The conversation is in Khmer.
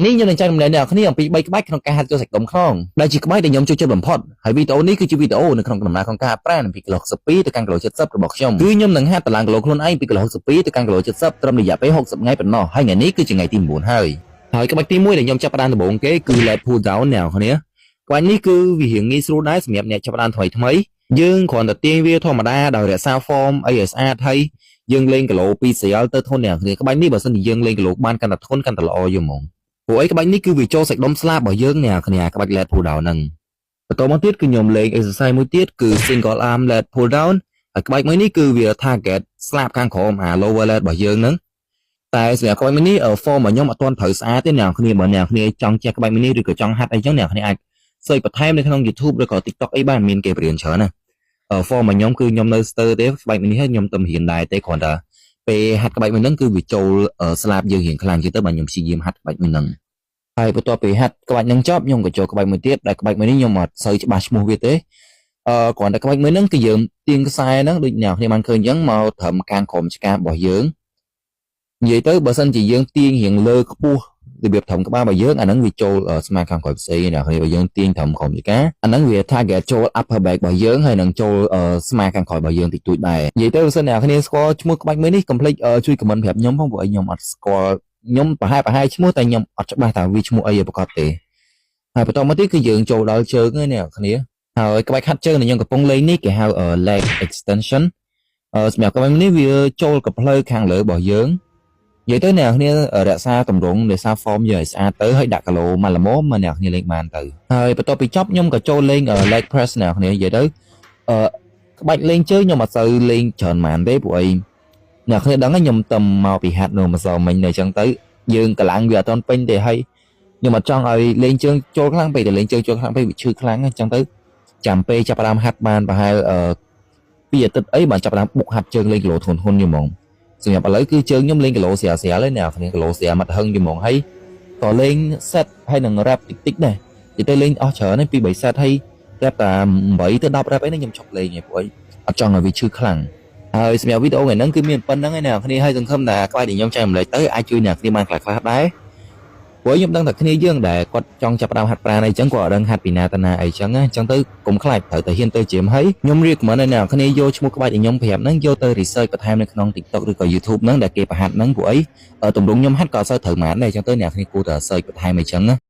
នេះខ្ញុំនឹងចែករំលែកអ្នកនរគ្នាអំពី3ក្បាច់ក្នុងការហាត់ចូលសាច់ដុំខ្នងដែលជាក្បាច់ដែលខ្ញុំចូលចិត្តបំផុតហើយវីដេអូនេះគឺជាវីដេអូនៅក្នុងដំណើរក្នុងការហាត់ប្រាណពីគីឡូ62ទៅកាន់គីឡូ70របស់ខ្ញុំគឺខ្ញុំនឹងហាត់តម្លើងគីឡូខ្លួនឯងពីគីឡូ62ទៅកាន់គីឡូ70ត្រឹមរយៈពេល60ថ្ងៃប៉ុណ្ណោះហើយថ្ងៃនេះគឺជាថ្ងៃទី9ហើយហើយក្បាច់ទី1ដែលខ្ញុំចាប់ផ្ដើមដំបូងគេគឺ lat pull down អ្នកនរគ្នាក្បាច់នេះគឺវារៀងងាយស្រួលដែរសម្រាប់អ្នកចាប់ផ្ដើមថ្មីថ្មីយើងគ្រាន់តែទាញវាធម្មតាដោយរក្សា form អីឲ្យស្អាតហើយយើងលេងគីឡូពីស្រាលទៅធន់អ្នកនរគ្នាក្បាច់នេះបើសិនជាយើងលេងគីឡូបានកាន់តែធន់កាន់តែល្អយល់ហ្មង ព្រោះអីក្បាច់នេះគឺវាចូលសាច់ដុំស្លាបរបស់យើងអ្នកគ្នាក្បាច់ lat pull down ហ្នឹងបន្តមកទៀតគឺខ្ញុំលេង exercise មួយទៀតគឺ single arm lat pull down ហើយក្បាច់មួយនេះគឺវា target ស្លាបខាងក្រោមអា lower lat របស់យើងហ្នឹងតែសម្រាប់ក្បាច់មួយនេះ form របស់ខ្ញុំអត់ទាន់ត្រូវស្អាតទេអ្នកគ្នាបើអ្នកគ្នាចង់ចេះក្បាច់មួយនេះឬក៏ចង់ហាត់អីចឹងអ្នកគ្នាអាច search បន្ថែមនៅក្នុង YouTube ឬក៏ TikTok អីបានមានគេបរៀនច្រើនណា form របស់ខ្ញុំគឺខ្ញុំនៅស្ទើរទេក្បាច់មួយនេះខ្ញុំទៅរៀនដែរទេគ្រាន់តែពេលហាត់ក្បាច់មួយហ្នឹងគឺវាចូលស្លាបយើងរៀងខ្លាំងជាងទៅបាទខ្ញុំព្យាយាមហាត់ក្បាច់មួយហ្នឹងហើយបន្ទាប់ពីហាត់ក្បាច់ហ្នឹងចប់ខ្ញុំក៏ចូលក្បាច់មួយទៀតដែលក្បាច់មួយនេះខ្ញុំអត់សូវច្បាស់ឈ្មោះវាទេអឺគ្រាន់តែក្បាច់មួយហ្នឹងគឺយើងទាញខ្សែហ្នឹងដូចអ្នកគ្នាបានឃើញអញ្ចឹងមកត្រឹមខាងក្រោមឆ្ការបស់យើងនិយាយទៅបើសិនជាយើងទាញរៀងលើខ្ពស់របៀបត្រឹមក្បាលរបស់យើងអាហ្នឹងវាចូលស្មាខាងក្រោយផ្សេងអ្នកគ្នាបើយើងទាញត្រឹមក្រោមចកាអាហ្នឹងវា target ចូល upper back របស់យើងហើយនឹងចូលស្មាខាងក្រោយរបស់យើងតិចតួចដែរនិយាយទៅបើសិនអ្នកគ្នាស្គាល់ឈ្មោះក្បាច់មួយនេះកុំភ្លេចជួយ comment ប្រាប់ខ្ញុំផងព្រោះអីខ្ញុំអត់ស្គាល់ខ្ញុំប្រហែលប្រហែលឈ្មោះតែខ្ញុំអត់ច្បាស់ថាវាឈ្មោះអីឲ្យប្រាកដទេហើយបន្តមកទៀតគឺយើងចូលដល់ជើងហើយអ្នកគ្នាហើយក្បាច់ហាត់ជើងដែលខ្ញុំកំពុងលេងនេះគេហៅ leg extension សម្រាប់ក្បាច់នេះវាចូលកផ្លូវខាងលើរបស់យើងនិយាយទៅអ្នកគ្នារក្សាទម្រង់រក្សា form យើងឲ្យស្អាតទៅហើយដាក់គីឡូមកល្មមមកអ្នកគ្នាលេងបានទៅហើយបន្ទាប់ពីចប់ខ្ញុំក៏ចូលលេង leg press អ្នកគ្នានិយាយទៅអឺក្បាច់លេងជើងខ្ញុំអត់សូវលេងច្រើនប៉ុន្មានទេព្រោះអីអ្នកគ្នាដឹងខ្ញុំតំមកពីហាត់នៅម្សិលមិញនៅអញ្ចឹងទៅយើងកម្លាំងវាអត់ទាន់ពេញទេហើយខ្ញុំអត់ចង់ឲ្យលេងជើងចូលខ្លាំងពេកតែលេងជើងចូលខ្លាំងពេកវាឈឺខ្លាំងអញ្ចឹងទៅចាំពេលចាប់ផ្ដើមហាត់បានប្រហែលអឺពីអាទិត្យអីបានចាប់ផ្ដើមបុកហាត់ជើងលេងគីឡូធ្ងន់ធ្ងន់យហ្មងសម្រាប់ឥឡូវគឺជើងខ្ញុំលេងគីឡូស្រាលស្រាលហើយអ្នកគ្នាគីឡូស្រាលមកហឹងយហ្មងហើយក៏លេង set ហើយនឹង rep តិចតិចដែរនិយាយទៅលេងអស់ច្រើនហើយពី3 set ហើយ rep តែ8ទៅ10 rep អីហ្នឹងខ្ញុំឈប់លេងឯងព្រោះអីអត់ចង់ឲ្យវាឈឺខ្លាំងហើយសម្រាប់វីដេអូថ្ងៃហ្នឹងគឺមានប៉ុណ្្នឹងឯអ្នកគ្នាហើយសង្ឃឹមថាក្បាច់ដែលខ្ញុំចែករំលែកទៅអាចជួយអ្នកគ្នាបានខ្លះៗដែរព្រោះខ្ញុំដឹងថាគ្នាយើងដែលគាត់ចង់ចាប់ផ្ដើមហាត់ប្រាណអីចឹងគាត់អត់ដឹងហាត់ពីណាទៅណាអីចឹងណាអញ្ចឹងទៅកុំខ្លាចត្រូវតែហ៊ានទៅជាមហើយខ្ញុំ recommend ឲ្យអ្នកគ្នាយកឈ្មោះក្បាច់ដែលខ្ញុំប្រាប់ហ្នឹងយកទៅ research បន្ថែមនៅក្នុង TikTok ឬក៏ YouTube ហ្នឹងដែលគេបង្ហាត់ហ្នឹងព្រោះអីទម្រង់ខ្ញុំហាត់ក៏អត់សូវត្រូវហ្មងដែរអញ្ចឹងទៅអ្នកគ្នាគួរតែ search បន្ថែមអីចឹងណា។